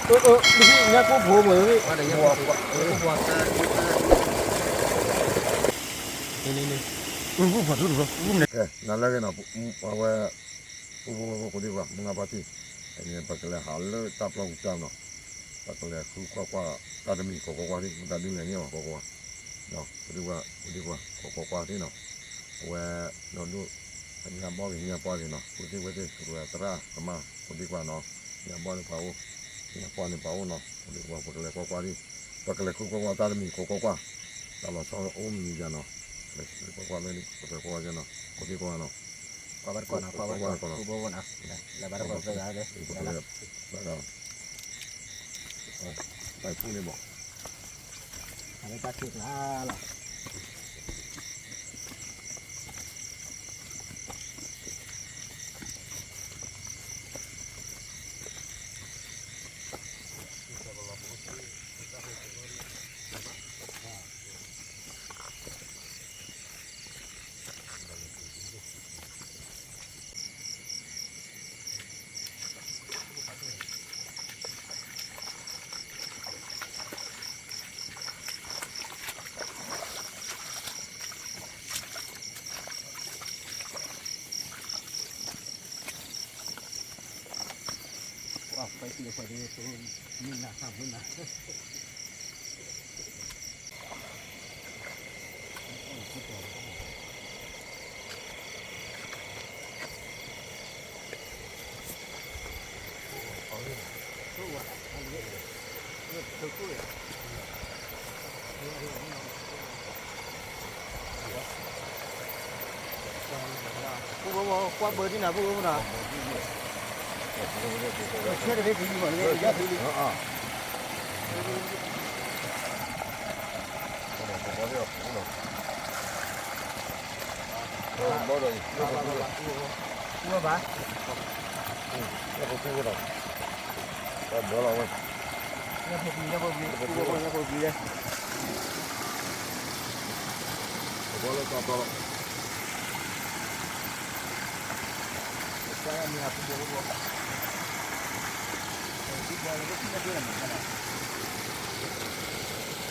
အၢ အၢ လၢညါကိၣ်ဖိမ့ၢ် န့ၣ်န့ၣ် အၢ ပှၤထူတဘျီ ကဲ နၤလၢဂ့ၤနီၤ အဝဲ ပူဖိဝဲဖိကိးဒံကွၢ် မုၢ်ဂၤပၢ်တံၢ် ပကလဲၤဟးလၢတၢ်ပျီပူၤတၢ်နီၤ ပကလဲၤဃုကွၢ်ကွၢ် တၢ်တမံၤ ခိးကွၢ်ကွၢ်ဒံး မတၤဒုးလဲၤန့ၢ်ဘၣ် ခိးကွၢ်ကွၢ် ကိးဒံကွၢ် ကိးဒံကွၢ် ခိးကွၢ်ကွၢ်ဒံးနီၤ အဝဲ နီၢ်ဒိၣ် ဟံၣ်ညါဘီက့ၤ ဟံၣ်ညါပှၢ်က့ၤနီၤ ကိးဒံကွၢ်သ့ၣ် ကရူၢ်သရၣ်ကမၣ် ကိးဒံကွၢ်နီၤ ဟံၣ်ညါဘီန့ၣ်ပှၤအိၣ် ဟံၣ်ညါပှၢ်န့ၣ်ပှၤအိၣ်နီၤ ကိးဒံကွၢ် ပကလဲၤကွၢ်ကွၢ်ဒံး ပကလဲၤဃုကွၢ်ကွၢ်တၢ်တမံၤ ခိးကွၢ်ကွၢ် တၢ်လီၤဆီအိၣ်မံၤယၤနီၤ ပကလဲၤကွၢ်ကွၢ်လၢ ပကလဲၤကွၢ်ကွၢ်နီၤ ကိးဒံကွၢ်နီၤ ကွၢ်ကွၢ်နီၤ ပူဖိဝဲနီၤ လၢဘၣ်တပီၢ်သၢဂၤ ပူဖိန့ၣ်ဘၣ် ပူဖိ ကွၢ်ဘၢဒံးနၤ ပူဖိနီၤ ဆဲတဘ့ၣ်ပူဖိမး လၢယၤ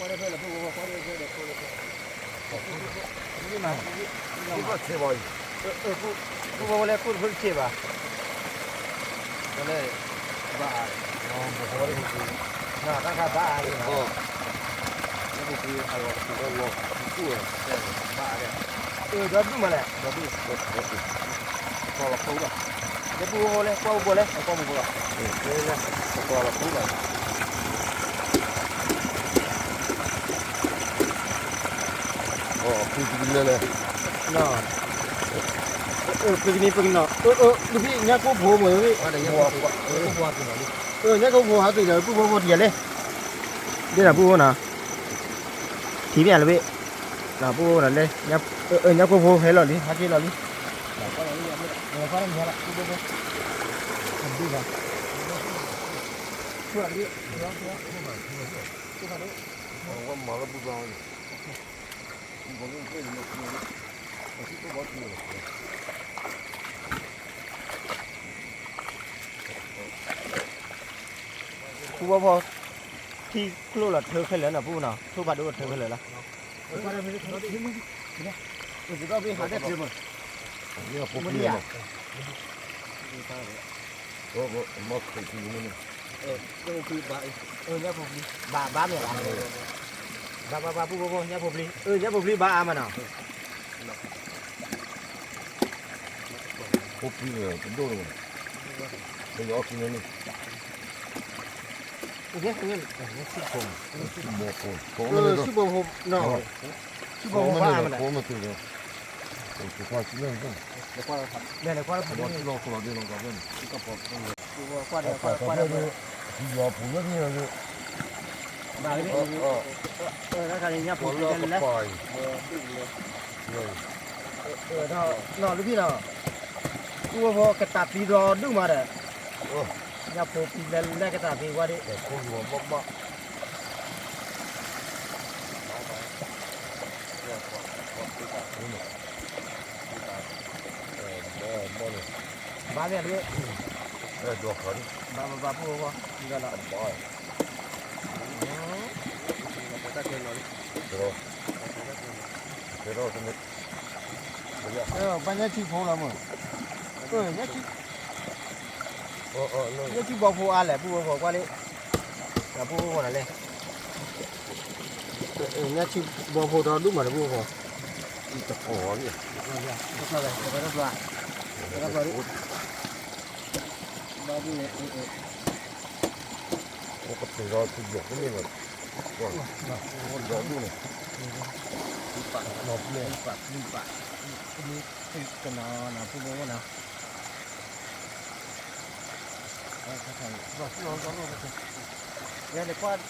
ဒ်လံ ပူဖိဘၣ် ညၣ်ဖိပျံၤ ညၣ်ဖိပျံၤ ပူဖိ ညၣ်ဖိပျံၤ ပူဖိလဲၤခိၣ်တဖိတဆ့ဘၣ် ဘၣ်အါ တၢ်ခါဘၣ်အါ လၢပူၤကွံာ်အလီၤပူၤလီၤ ပူၤကွံာ်ဝဲ ဘၣ်အါဒီး အၢ ဒီဒူၣ်မးလဲၣ် ဒီဒူၣ် ပကွၢ်လီၤဖိဒီး လၢပူၤဖိလဲၣ် ကွၢ်ပူၤဖိလဲၣ် ကွၢ်ပူၤဖိလီၤ ပကွၢ်လီၤဖိဒီး ပကလဲၤလဲၣ် ပကန့ၢ်ပကနီၤ အၢ အၢ လၢဖံ ညၣ်ကိၣ်ဖိမ့ၢ် ညၣ်ကိၣ်ဖိဟးက့ၤဒီး ပူဖိဖိတယၤလဲၣ် ဒ်နၤပူဖိနီၤ ထံၣ်မ့ၢ်လၢဘ့ၣ် ပူဖိနီၤလၢ ညၣ်ကိၣ်ဖိဟဲလီၤလံ ဟးက့ၤလီၤလံ ပူဖိဖိ ထံကျိလီၤထၢခဲလၢာ်နီၤ ပူနီၤ ထိၣ်ဖးဒိၣ်ထၢခဲလၢာ်လီၤ မ့ၢ်ဖိပျံၤ မ့ၢ်ဖိပျံၤ ဘၣ်ဘၣ်ဘၣ် ပူဖိဖိ ညၣ်ဖိပျံၤ အၢ ညၣ်ဖိပျံၤဘၣ်အါမးနီၤ ဖိပျံၤန့ၣ် တဒိၣ်လီၤ ပယီၤအီၣ်ကံန့ၣ် ဆူၣ်ဖိ ဆူၣ်ဖိ ဆူၣ်ဖိဘၣ်အါမးနီၤ လဲၤလဲၤကွၢ်လီၤဖးဒိၣ် ကွၢ်ဒီးကွၢ်ဒီး ဘၣ်လၢ တၢ်ခါန့ၣ် ညၣ်ဖိပျံၤလဲၤလဲၤ နီၤလၢဖံနီၤ ပူဖိဖိ ကတၢ်ပျံၤဒီးဒူၣ်မးဒီး ညၣ်ဖိပျံၤလဲၤလဲၤ ကတၢ်ပျံၤဝဲဒၣ် ဘၣ်ဘၣ် ဘၣ်မ့ၢ်တ့ၢ်, ဘၣ်ဘၣ်ဘၣ်ဖိဖိ, ဒီးလီၤ, ဘၣ်ညၣ်ထံဖိလီၤမး, ညၣ်ထံဘီဖိအါလဲၣ် ပုၢ်ဖိကွၢ်လံ, ပုၢ်ဖိနၤလဲၣ်, ညၣ်ထံဘီဖိဒီဒူၣ်မးတပုၢ်ဖိ, တဖီလံ, တဖီလံ, တဖီလံ, ဘၣ်ဒူၣ်န့ၣ်, ကပၤဒီးတဘျီကန့ၢ်လီၤ, ဒီဒူၣ်န့ၣ်, ပၤပၤပၤပၤ, ကနီၤနၤပုၢ်ဖိနၤ တ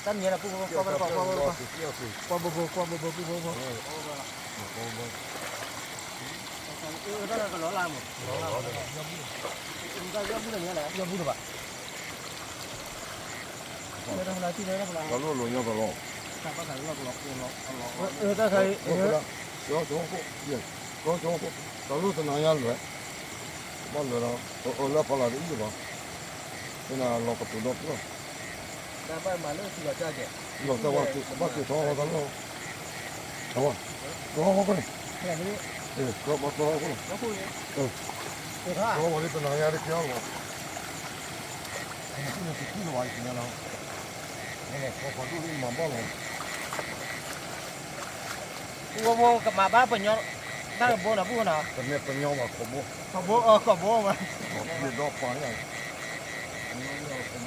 ၢ်မံၤလၢပုၢ်ဖိ, ကွၢ်ဘိဘိ ကွၢ်ဘိဘိ ပုၢ်ဖိဖိ, တၢ်ကလီၤလၢမး, တၢ်ယီၢ်ဘူၣ်လၢမ့ၢ်လဲၣ်, ယီၢ်ဘူၣ်လၢၤဘၣ်, တၢ်ဖလါထံၣ်လၢတၢ်ဖလါ, တၢ်ခါအံၤ, တၢ်လိၣ်တနၤညါလွဲၢ်, ဘၣ်လွဲၢ်ဒီး အၢလၢဖီလာ်တအံၤလၢၤဘၣ်, သနာ်လီၤကတိၤဒီဖျၢၣ်, ဘၣ်မၤလၢထံလီၤကၢ်ကဲ, လီၤကၢ်ဝဲ, ဘၣ်က့ၤထီၣ်ဝဲတၢ်လီၢ်, အဝဲ, ကီၢ်ဟီၣ်ခိၣ်န့ၣ်, ကီၢ်ဘၣ်ကီၢ်ဟီၣ်ခိၣ်လီၤ, ကီၢ်ဝဲလံတနၤညါတကဲအီၤလီၤ, နကထံၣ်လီၤဘၣ်အံၤန့ၣ်လီၤ, နလဲၤခီခီဒိၣ်လံမၤဘၣ်လီၤ ပုၢ်ဖိဖိကမၤဘၣ်ပညီ, တၢ်ကဘိနီၤပုၢ်ဖိနီၤ, ပမ့ၢ်ပညီဘၣ်ခီဘိ, ခီဘိအီၤခီဘိဝဲ, ဒီးပှၤညါ, ခီ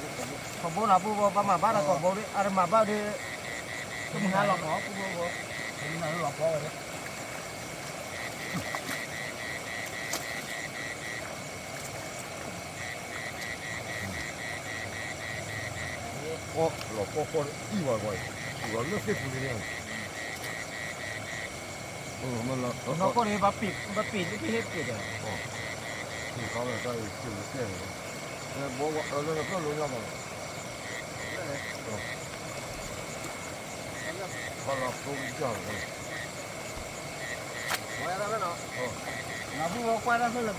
ဘိနီၤပုၢ်ဖိ ပမၤဘၣ်ဒီးခီဘိဒီး အတမၤဘၣ်ဒီး, ကမၤလီၤမးပုၢ်ဖိဖိ, ကမၤလီၤဖီဝဲဒၣ် လီၤကီၢ်ကီၢ်အံၤဝဲကွၢ်, လီၤလၢသ့ၣ်ပူၤန့ၣ်, နီၢ်ကီၢ်န့ၣ် ဘၣ်ပ့ၤလၢပဟ့ၣ်ပ့ၤဒီး, ပ့ၤခါဝဲတၢ်အံၤပ့ၤလၢကျဲန့ၣ်, ဘီဝဲအၢလၢနပျၢ်လိညါဘၣ်, ဖီလာ်ဖိကစၢ် န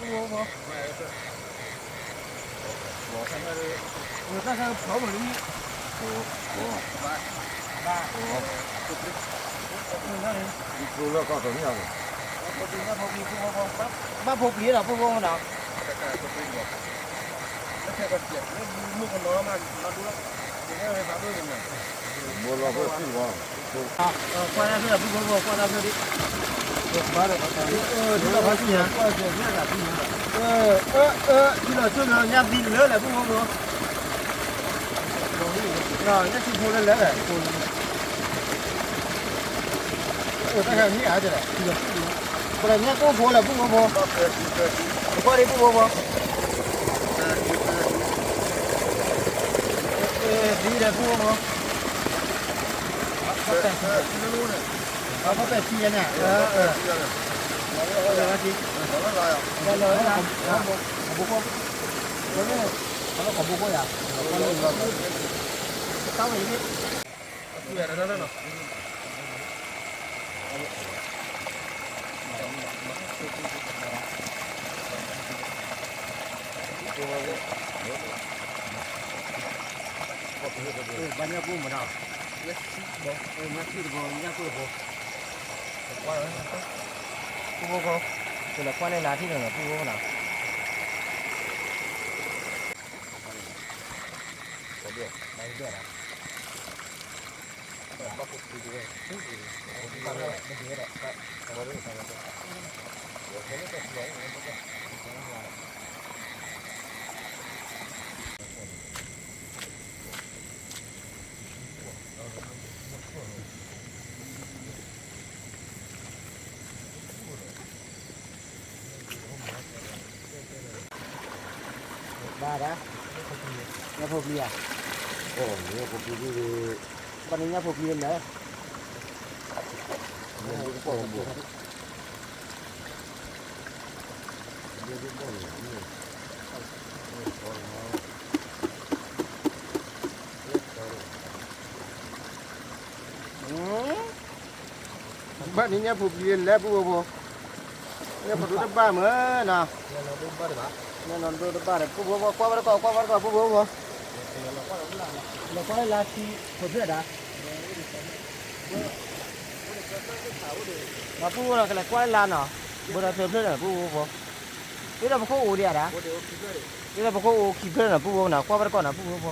ပုၢ်ဖိကွၢ်တၢ်ဖျၢၣ်လၢပုၢ်ဖိဖိ, တၢ်ခဲဖီမုၢ်လံ, ဘၣ်, ဘၣ်ဖိပျံၤနီၤပုၢ်ဖိဖိနီၤ, ဘိလီၤဖဲထံလီၤ, ကွၢ်တၢ်ဖျၢၣ်လၢပုၢ်ဖိဖိ ကွၢ်တၢ်ဖျၢၣ်ဒ်, ဒ်လီၤဖးထံညါ, ဒ်လီၤဆိၣ်လၢညၣ်သံလၢလဲၣ်ပုၢ်ဖိဖိ, ညၣ်ထံဖိလၢလဲၣ်လဲၣ်, တၢ်ခဲမံၤအါတဲလဲၣ်, ပှၤညၣ်ကိၢ်ဖိလဲၣ်ပုၢ်ဖိဖိ, ပကွၢ်ဒ်ပုၢ်ဖိဖိ, ဒ်လဲၣ်ပုၢ်ဖိဖိ, ဖဲပှၤပဲာ်ထံယဲန့ၣ်, ကဘိခိၣ်, ကဘိခိၣ်ယၤ, တၢ်ဝဲအံၤ, ဘၣ်ညၣ်ကိၢ်မတၤ, ညၣ်ကိၢ်တဘိ, ညၣ်ကိၢ်တဘိ, ပုၢ်ဖိဖိ, ကလဲၤကွၢ်န့ၢ်နၤထံၣ်န့ၣ်လီၤ ပုၢ်ဖိဖိနီၤ. ဘၣ်ဒၣ်, ညၣ်ဖိပျံၤဧါ, ညၣ်ဖိပျံၤဒ်, ဘၣ်န့ၣ်ညၣ်ဖိပျံၤလဲၣ်, ဘၣ်န့ၣ်ညၣ်ဖိပျံၤလဲၣ်ပုၢ်ဖိဖိ, ညၣ်ဖိဒိၣ်တဘၣ်မးနီၤ, ဘၣ်တဘၣ် နီၢ်နီၢ်ဒိၣ်တဘၣ်ဒီး ပူဖိဖိ ကွၢ်ဘၣ်တကိး ကွၢ်ဘၣ်တကိး ပူဖိဖိ လဲၤကွၢ်လၢလါထံ ဖိဖျဲၣ်ဒၣ် နီၢ်ပူဖိနီၤ ကလဲၤကွၢ်လၢလါနီၤ ဘၣ်ဒီးဖိဖျဲၣ်နီၤ ပူဖိဖိ သ့ဒီးပခိၣ်အိၣ်ဒံးဧါဒၣ် သ့ဒီးပခိၣ်အိၣ်ခံဖျၢၣ်နီၤ ပူဖိနီၤ ကွၢ်ဘၣ်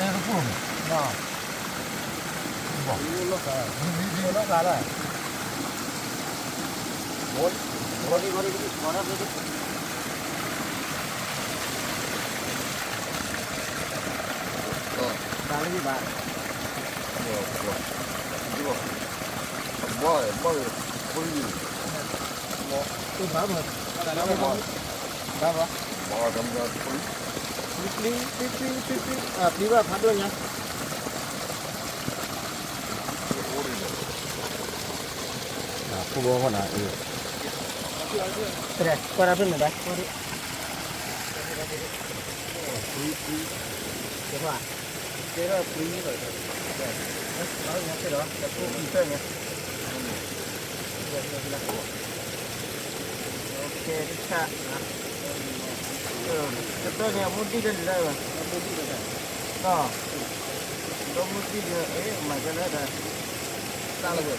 တကိးနီၤ ပူဖိဖိ ဘၣ်တဘ့ၣ် လီၤသဲတကူၣ်လီၤမး လီၤသဲလီၤ ပျံၤဘၣ်ဖးဒိၣ်ညါ ဖိဘီဖိနၤ ကွၢ်တၢ်ဖဲန့ၣ်ဒီး ကွၢ်ဒံး ကတၢၢ်န့ၣ် အမူဒံၣ်တလၢာ်ဘၣ် ဒီးမူဒံၣ်ဒီး မၤကဲလၢဒီး တၢ်လဝဲၢ်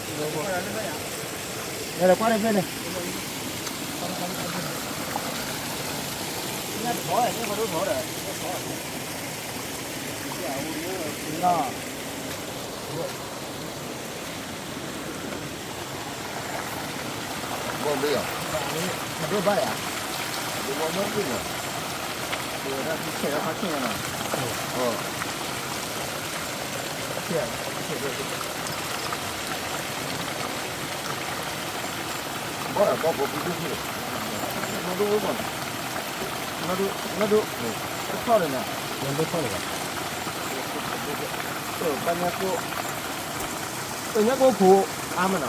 လဲၤကွၢ်တၢ်ဖဲန့ၣ် ညၣ်ထီၣ် ညၣ်ထီၣ်ဒီး ဘၣ်မ့ၢ်ဧါ မဒိၣ်ဘၣ်ယၤ မဒိၣ်ဘၣ်မ့ၢ်ဧါ ဝဲဒၣ်ဆဲးဒီးခါဆ့ၣ်နီၤ ဆဲး ဆဲး ဘၣ်ဘၣ်ဖိဖျဲၣ် နဒိၣ်ဝဲမး နဒိၣ် နဒိၣ် တထီၣ်လၢၤနၤ နဒိၣ်ထီၣ်လၢၤဘၣ် ဘၣ်ညါကိၣ် ပညါကိၣ်ဖိအါမးနီၤ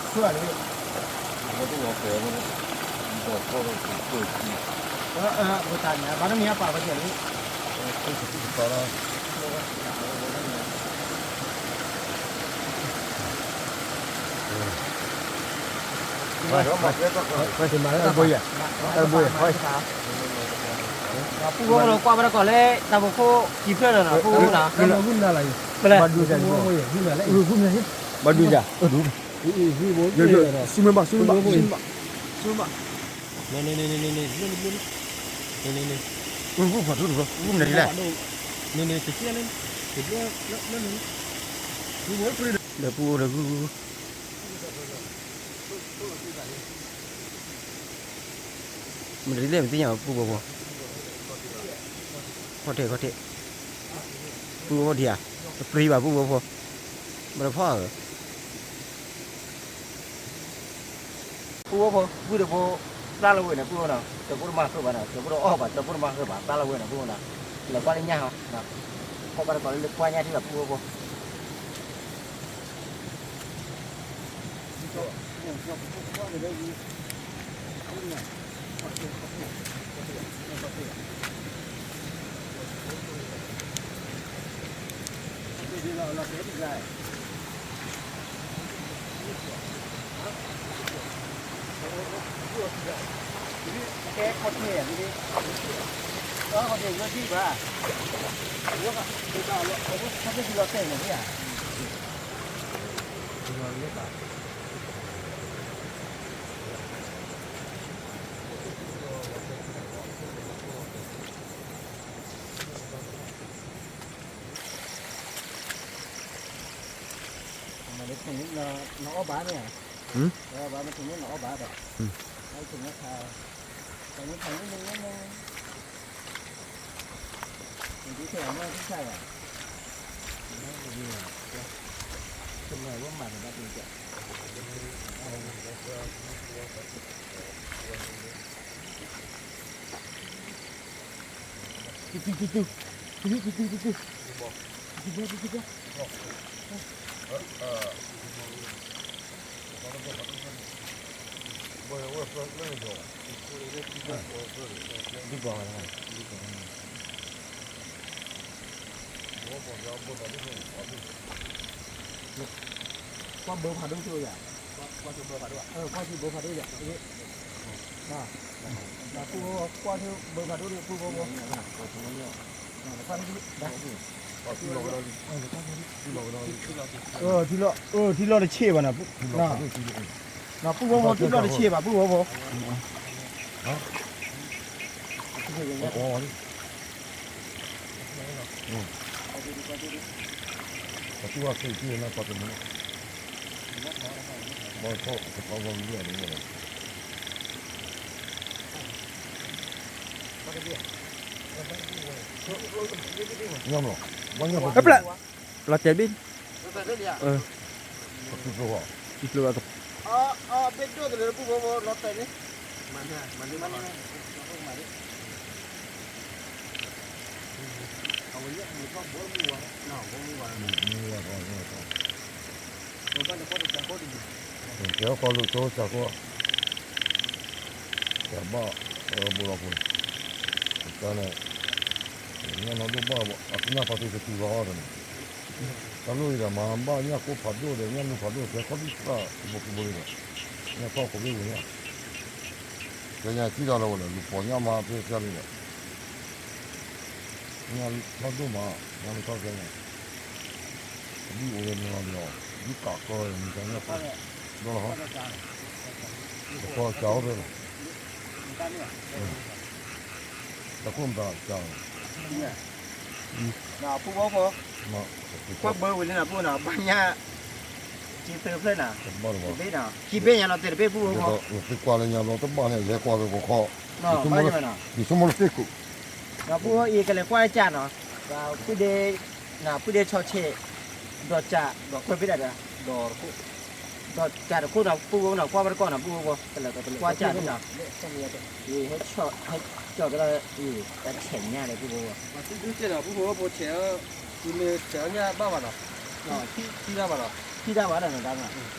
ဆူၣ်လၢ ဘၣ်တဝီပှဲၤမး ဒီးထီၣ်ဒီးပှဲၤပှဲၤ ဘၣ်တမ့ၢ်အပာ်ဝဲကဲလံ ပူဖိကလီၤကွၢ်ဘၣ်တကိးလၢ တၢ်ဖိခိၣ်ခံဖျၢၣ်လီၤနီၤ ပူဖိနီၤ ဘၣ်ဒုးစၢ် ဘၣ်ဒုးစၢ် ဆူမဲာ်ဘၣ် ဆူမဲာ်ဘၣ် ဆူမဲာ်ဘၣ် ဆူမဲာ်ဘၣ် န့ၣ်န့ၣ်န့ၣ်န့ၣ်န့ၣ် န့ၣ်န့ၣ် ပူဖိဖီၣ်ထူတဘျီ ပူဖိမနုၤလဲၣ် န့ၣ်န့ၣ် တက့ၢ်လၢ တဘျီလၢလၢ ပူဖိဒီးဂုၢ်ဂုၢ်ဂုၢ် မတၤဒ်လဲၣ်မသ့ၣ်ညါဘၣ် ပူဖိဖိ ခီၣ်ထံးခီၣ်ထံး ပူဖိဒံးဧါ တပြံဘၣ်ပူဖိဖိ မတၤဖီၣ်ဧါ ပူဖိဖိ ဝံၣ်တဖိ ပျၢ်လီၤဝဲန့ၣ် ပူဖိနီၤ တၢ်ဖိတမၤဃုာ်ဘၣ်နီၤ တၢ်ဖိတအီၣ်ဘၣ် တၢ်ဖိတမၤဃုာ်ဘၣ် ပျၢ်လီၤဝဲန့ၣ် ပူဖိနီၤ လဲၤကွၢ်လၢညၣ်ဟီ ကွၢ်ဘၣ်တကိးလၢကွၢ်ညၣ်ထံၣ်ဘၣ်ပူဖိဖိ ကဲခီၣ်ထံး ခီၣ်ထံး ခီၣ်ထံးလီၤတဲာ်န့ၣ်ဧါ နအီၣ်ဘၣ်န့ၣ် နအီၣ်ဘၣ်ဒီး နအီၣ်ဘၣ်န့ၣ် နအီၣ်ဘၣ်ဒီး နဒုးခဲအမ့ၢ်ဒုးခဲယၤ ကနၢ်ဝဲမၤတဘၣ်တကဲး အဝဲန့ၣ် ကဲး တူတူတူတူတူတူတူတူတူတူတူ ကွၢ်ဘၢဖးဒိၣ်ဆိယၤ, ကွၢ်ဆိဘၢဖးဒိၣ်ယၤ, ကွၢ်ဆိဘၢဖးဒိၣ်ယၤ, ကွၢ်ဆိဘၢဖးဒိၣ်ဒီး ပုၢ်ဖိ, ထံလီၤ, ထံလီၤတဆ့ၣ်ဘၣ်နီၤ, ပုၢ်ဖိဖိ ထံလီၤတဆ့ၣ်ဘၣ် ပုၢ်ဖိဖိ အပျဲၢ်, လီၤတဲာ်ဘ့ၣ်, တံၤကျိဘၣ်က, ကဲခီလိာ်ကၠိစၢ်ခိၣ်, တၢ်ဘၣ်, အၢဘူးလီၤပူၤ, တၢ်န့ၣ်, ညၣ်နီၢ်ဒိၣ်ဘၣ်, အကနၣ်ဖးသ့ကတုၤဘၣ်အီၤတန့ၣ်, တၢ်လိၣ်အံၤဒီးမၤဘၣ်ညၣ်ကိၢ်ဖးဒိၣ်ဒီး ညၣ်နုၢ်ဖးဒိၣ် ကဲခီဒံးစၢ်ကဘိးကဘိးလံဒီး, ညၣ်ထီၣ်ခိးဘ့ၣ်ဝံၤညၣ်, ကဲညါထံၣ်တၢ်လီၤဝဲဒီး လူၤပိာ်ညၣ်မၤဖဲဖျါလံဒီး ညၣ်ထီၣ်ဒိၣ်မး, ညၣ်မ့ၢ်ထီၣ်ကဲန့ၣ်, ဒ်အိၣ်ဝဲန့ၣ်လီၤဒီး, ဒ်ကးကီဝဲန့ၣ် မ့ၢ်တၢ်ညၣ်ဖိ, ဒီလီၤ, တကီစၢ်အိၣ်ဖဲန့ၣ်, တၢ်ခိၣ်မတၤစၢ်, ပူဖိဖိ, ကွၢ်ဘၢဝံၤလံနီၤ ပူဖိနီၤ ဘၣ်ညၣ်, က့သၢဖျၢၣ်နီၤ, တဘ့ၣ်နီၤ ခံဘ့ၣ်ညါလီၤတဲာ်တဘ့ၣ်ပူဖိဖိ, သ့ကွၢ်လၢညါဘျီတဘၣ်န့ၣ် လဲၤကွၢ်က့ၤကခီ, ယဆိကမိၣ်လၢသ့ကိး, ဒီးပူဖိအံၤကလဲၤကွၢ်ကၢ်နီၤ, ဒီးပုၢ်ဒ့, ပုၢ်ဒ့ဆီဆဲး, ဒီးကၢ်, ဒီးကွဲးဘ့ၣ်ဒၣ်ဒီး, ဒီးကၢ်တခိၣ်ဒီးပူဖိနီၤ ကွၢ်ဘၣ်တကီၢ်နီၤ ပူဖိဖိ, ကွၢ်ကၢ်န့ၣ်နီၤ, ဟဲ, ဟဲကၠီၣ်ကဒီး, တၢ်ဆဲးညါဒီးပူဖိဖိ, ပူဖိဖိဆဲး, ပူဖိဖိဆဲး, ပူဖိဖိဆဲးညါဘၣ်ဘၣ်နီၤ, ထံၣ်တၢ်ဘၣ်နီၤ, ထံၣ်တၢ်ဘၣ်နီၤ, ထံၣ်တၢ်ဘၣ် ပူဖိဖိ,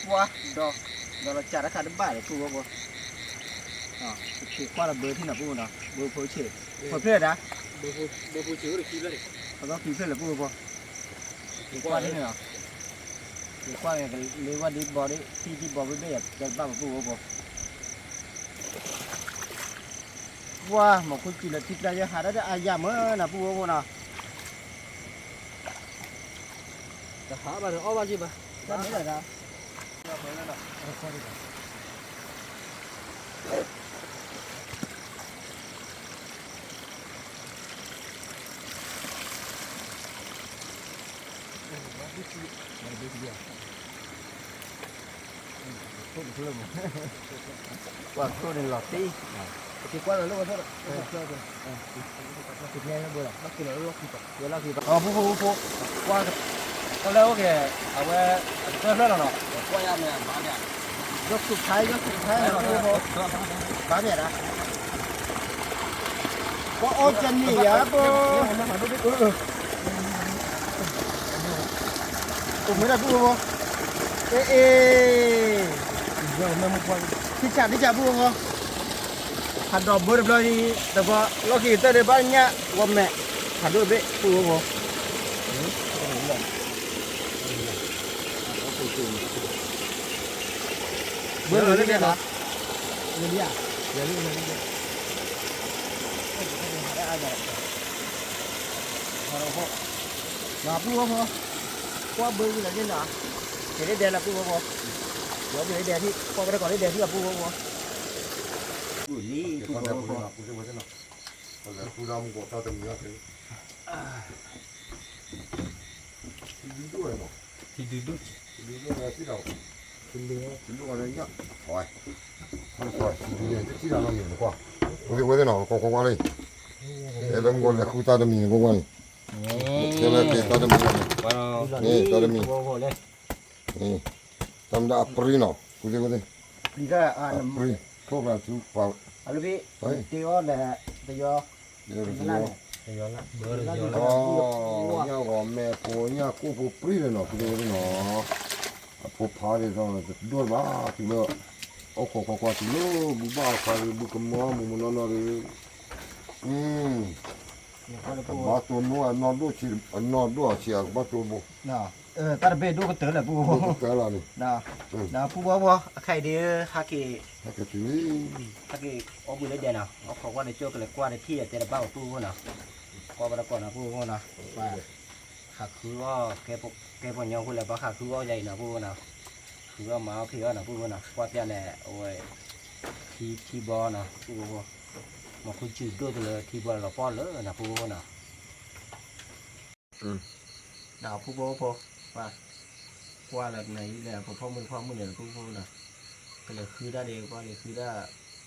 ပှၤ, ဒီး, ဒီးလီၤစၢ်တခါတဘၣ်ဒီးပူဖိဖိ, က့ၤကွၢ်လီၤဘၢထံနီၤပူဖိနီၤ ဘၢဖိဆဲး, ပှၤဖျၢၣ်ဒၣ်, ပှၤဖျၢၣ်ခံဖျၢၣ်လၢပူဖိဖိ, က့ၤကွၢ်ထံန့ၣ်နီၤ, က့ၤကွၢ်န့ၣ် ကလ့ကွၢ်ဒ်ဘီဒ် ထံဒ်ဘီဘ့ၣ်ဘ့ၣ်ယၤ ကဲတဘၣ်ပူဖိဖိ, ပှၤ မ့ၢ်ခိၣ်စူၤလၢထံကျါယဟးဒၣ်အါယၤမ့ၢ်နီၤပူဖိဖိနီၤ, တဟးဘၣ်ဒီးအီၣ်ဘၣ်က့ၤဘၣ်, တၢ်မ့ၢ်ဒၣ်ဒၣ် ပှၤခိၣ်န့ၣ်လီၤတံၢ်, ပက့ၤကွၢ်လီၤလၢဝဲသ့ၣ်ဒီး, ပက့ၤလီၤလီၢ်ခံ, ပှၤ, တၢ်လၢအိၣ်က့ၤ, အဝဲ, အတၢ်ဖျၢၣ်လီၤနီၤ, ကွၢ်ယါမ့ၢ်ဘၣ်, ယီၢ်ဆူၣ်ခါ, ယီၢ်ဆူၣ်ခါ, ဘၣ်မ့ၢ်ဒၣ်, ပှၤအီၣ်ကန့ၢ်ယၤဘၣ်, အိၣ်မ့ၢ်ဒၣ်ပုၢ်ဖိ, အ့ၣ်, ထံဆးထံဆးပုၢ်ဖိ, ဟးဒီးဘၢတဘျီ, တဘျီလီၢ်ခံကတၢၢ်ဒီးဘၣ်ညၣ်ဂီၤမဲာ်, ဖးဒိၣ်တဘ့ၣ်ပုၢ်ဖိ, ဘၢလၢလံနီၤ, လံဧါ, လံလံ, ပုၢ်ဖိ, ကွၢ်ဘၢဝံၤလၢလံနီၤ, က့ၤလၢဒဲလၢပုၢ်ဖိ, လီၤဘၣ်လၢဒဲထံၣ်, ကွၢ်ဝဲတကိးလၢဒဲထံၣ်လီၤပုၢ်ဖိ, ပုၢ်ဖိ, ဝဲသ့ၣ်နီၤ, ကွၢ်ကွၢ်လၢ, အဲၣ်လၢမုၢ်ကီၤလဲၤဃုတၢ်တမံၤန့ၣ် ကွၢ်ကွၢ်န့ၣ်, တၢ်တမံၤ, တၢ်မ့ၢ်ဒၣ်အပြံနီၤ, ကွၢ်ကွၢ်, အပြံ, ထိၣ်ကျါဆူပှၤ, ညၣ်ဂီၤမဲာ်ဖိညၣ်ကိၣ်ဖိပြံန့ၣ်နီၤ, ကွၢ်ကွၢ်နီၤ, အဖိဖးန့ၣ်ဒီးတဒိၣ်ဘၣ်, တုၤလၢ, အိၣ်ခိးကွၢ်ကွၢ်တုၤလၢ, ဘုဘၣ်အခါဒီး ဘုကမီၤမုၢ်မနီၢ်နီၢ်ဒီး, အ, ကဘၣ်တိၢ်နီၢ်အနီၢ်ဒိၣ်ဆံး, အနီၢ်ဒိၣ်အဆံးအကဘၣ်တိၢ်ဘိ, တၢ်တဘ့ၣ်ဒိၣ်ကတၢၢ်လၢပုၢ်ဖိ, ဒိၣ်ကတၢၢ်လီၤန့ၣ်, ပုၢ်ဖိဖိ အခါအံၤဒီး ဟဲက့ၤ, ဟဲက့ၤ, ဟဲက့ၤအီၣ်ဘှံးလၢဒဲနီၤ, အိၣ်ခိးကွၢ်န့ၣ် ကၠိကလဲၤကွၢ်ဒီးထံၣ်ယတဲတဘၣ်ဘၣ်ပုၢ်ဖိနီၤ, ကွၢ်ဘၣ်တကိးနီၤပုၢ်ဖိနီၤ, ပှၤ, ဟးဃုအီၣ်, ကဲပှၤကညီဖိလဲၣ် ပှၤဟးဃုအီၣ်ယၤအံၤနီၤပုၢ်ဖိနီၤ, ဃုအီၣ်မၤအီၣ်ဖံးအီၣ်နီၤပုၢ်ဖိနီၤ, ကွၢ်ပျၢ်န့ၣ် အဝဲ, ထံထံဘီနီၤပုၢ်ဖိ, မ့ၢ်ဃုစုဒိၣ်တလၢထံဘီလီၤပီၣ်လၢနီၤပုၢ်ဖိနီၤ ဒီးပုၢ်ဖိဖိ, ပှၤ, ကွၢ်လၢနၤအံၤလဲၣ် ပဖီမုၢ်တဖီမုၢ်န့ၣ် ပုၢ်ဖိနီၤ, ကလဲၤဃုတၢ်ဒီး ကွၢ်က့ၤဃုတၢ်,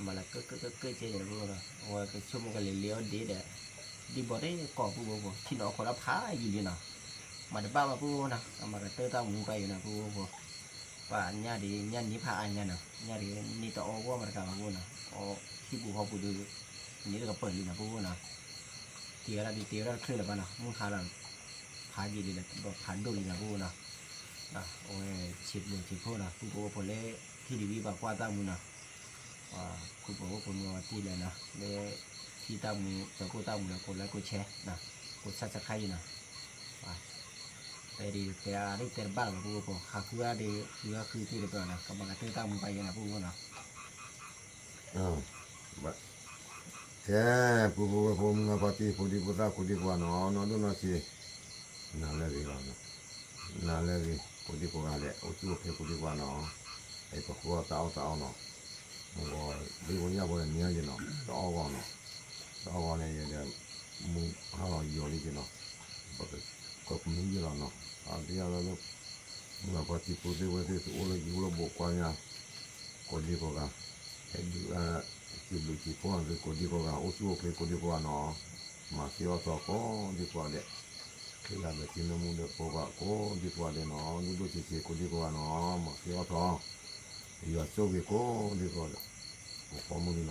မၤလၢကကကကကဲန့ၣ် ပုၢ်ဖိနီၤ, အဝဲကဆိကမိၣ်ကလဲၤလ့အီၣ်ဒ့ဒီး, ဒ့ဘီတကိးပုၢ်ဖိဖိ ထံၣ်နီၤအီၣ်ခိးတၢ်ဖးယံာ်လံနီၤ, မၤတဘၣ်ဘၣ်ပုၢ်ဖိနီၤ, ကမၤကတၢၢ်တၢ်မူပှၤအံၤနီၤ ပုၢ်ဖိဖိ, ပှၤညၣ်ဒံး ညၣ်န့ၢ်ဖးအါညါနီၤ, ညၣ်ဒံးန့ၢ်တအီၣ်ဂီၢ်မးတကးဘၣ်ပုၢ်ဖိနီၤ, အီၣ်ဟံၣ်ပူၤဃီပူၤဒီး, န့ၢ်တကပၢၤလံနီၤ ပုၢ်ဖိနီၤ တ့ဝဲဒၣ်ဒ်တ့ဝဲဒၣ်တချုးလၢၤဘၣ်နီၤ မုၢ်ဟါလီၤ, ဖးယံာ်လံလၢ ဖးဒိၣ်လံနီၤ ပုၢ်ဖိနီၤ, အဝဲဆံးဘျုးဆံးဖှိၣ်နီၤ ပုၢ်ဖိဖိလၢ ထံၣ်ဒံးဝံၤဘၣ်ကွၢ်တၢ်မူနီၤ, ပှၤခိၣ်ဖိဖိမုၣ်ဝဲတံၢ်လဲၣ်နီၤ လၢ ထံၣ်တၢ်မူ တၢ်ကိၢ်တၢ်မူလၢ ကိးlikeကိးshareနီၤ, ကိးsubscribeနီၤ, တဲဒ်တဲအါဒ်တဲတဘၣ်လၢၤဘၣ် ပုၢ်ဖိဖိ ဟးဃုအါဒံးဃုအါဃုသ့ၣ်တဖၣ်နီၤ ကမၤကတၢၢ်တၢ်မူပှၤယဲနီၤ ပုၢ်ဖိနီၤ ကဲ, ပုၢ်ဖိဝဲၢ်ဖိမုၣ်ဂၤ ပှၤတံၤဖိဒံဖိသၣ် ကိးဒံကိးဂၤနီၤ နီၢ်ဒိၣ်နီၢ်ဆံး, နၤလၢအဂ့ၤလီၤ, နၤလၢအဂ့ၤ ကိးဒံကိးဂၤဒဲး အိၣ်ဆူၣ်အိၣ်ချ့ကိးဒံကိးဂၤနီၤ, အဲ ပဃုအီၣ်တၢ်အီၣ်တၢ်အီနီၤ, မ့ၢ်ဂီၤ ဒ့ဖိညၣ်ဖိန့ၣ် နံၤအါယဲနီၤ တအီၣ်ဂီၤနီၤ, တအီၣ်ဂီၤန့ၣ် ယဲဒီး မုၢ်ဟါလီၤယီၤလံက့နီၤ, ပကမံယဲလီၤနီၤ, အဒ်ယဲလၢ မုၢ်ဂၤ ပှၤတံၤဖိသ့ၣ်ဝဲသ့ၣ် တအိၣ်လၢယအိၣ်လၢဘိးကွၢ်ညါ ကိးဒံကိးဂၤ, ဟဲဒုး စံးဘျုးစံးဖှိၣ်သုကိးဒံကိးဂၤ အိၣ်ဆူၣ်အိၣ်ချ့ကိးဒံကိးဂၤနီၤ, မၤသ့အီၣ်သီကိးဒံကိးဂၤဒဲး, ချ့ဂၤဘၣ်ထံနၢမူဒီးဖိဘၣ်ကိးဒံကိးဂၤဒဲးနီၤ ဒိၣ်ဒိၣ်ဆံးဆံးကိးဒံကိးဂၤနီၤ မၤသ့အီၣ်သီ, ယွၤဆိၣ်ဂ့ၤကိးဒံကိးဂၤဒဲး, ပဖိမုၣ်ဒံနီၤ,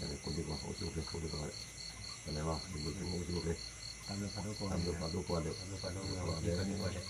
ကိးဒံကိးဂၤ အိၣ်ဆူၣ်အိၣ်ချ့ကိးဒံကိးဂၤဒဲး, ပလဲၤလီၤ ဒ်ဘျုးထူအိၣ်ဆူၣ်အိၣ်ချ့, တၢ်ဘျုးဖးဒိၣ်ကိးဂၤဒဲး, တၢ်ဘျုးဖးဒိၣ်ကိးဂၤဒဲး, တၢ်ဘျုးဖးဒိၣ်ကိးဂၤဒဲး,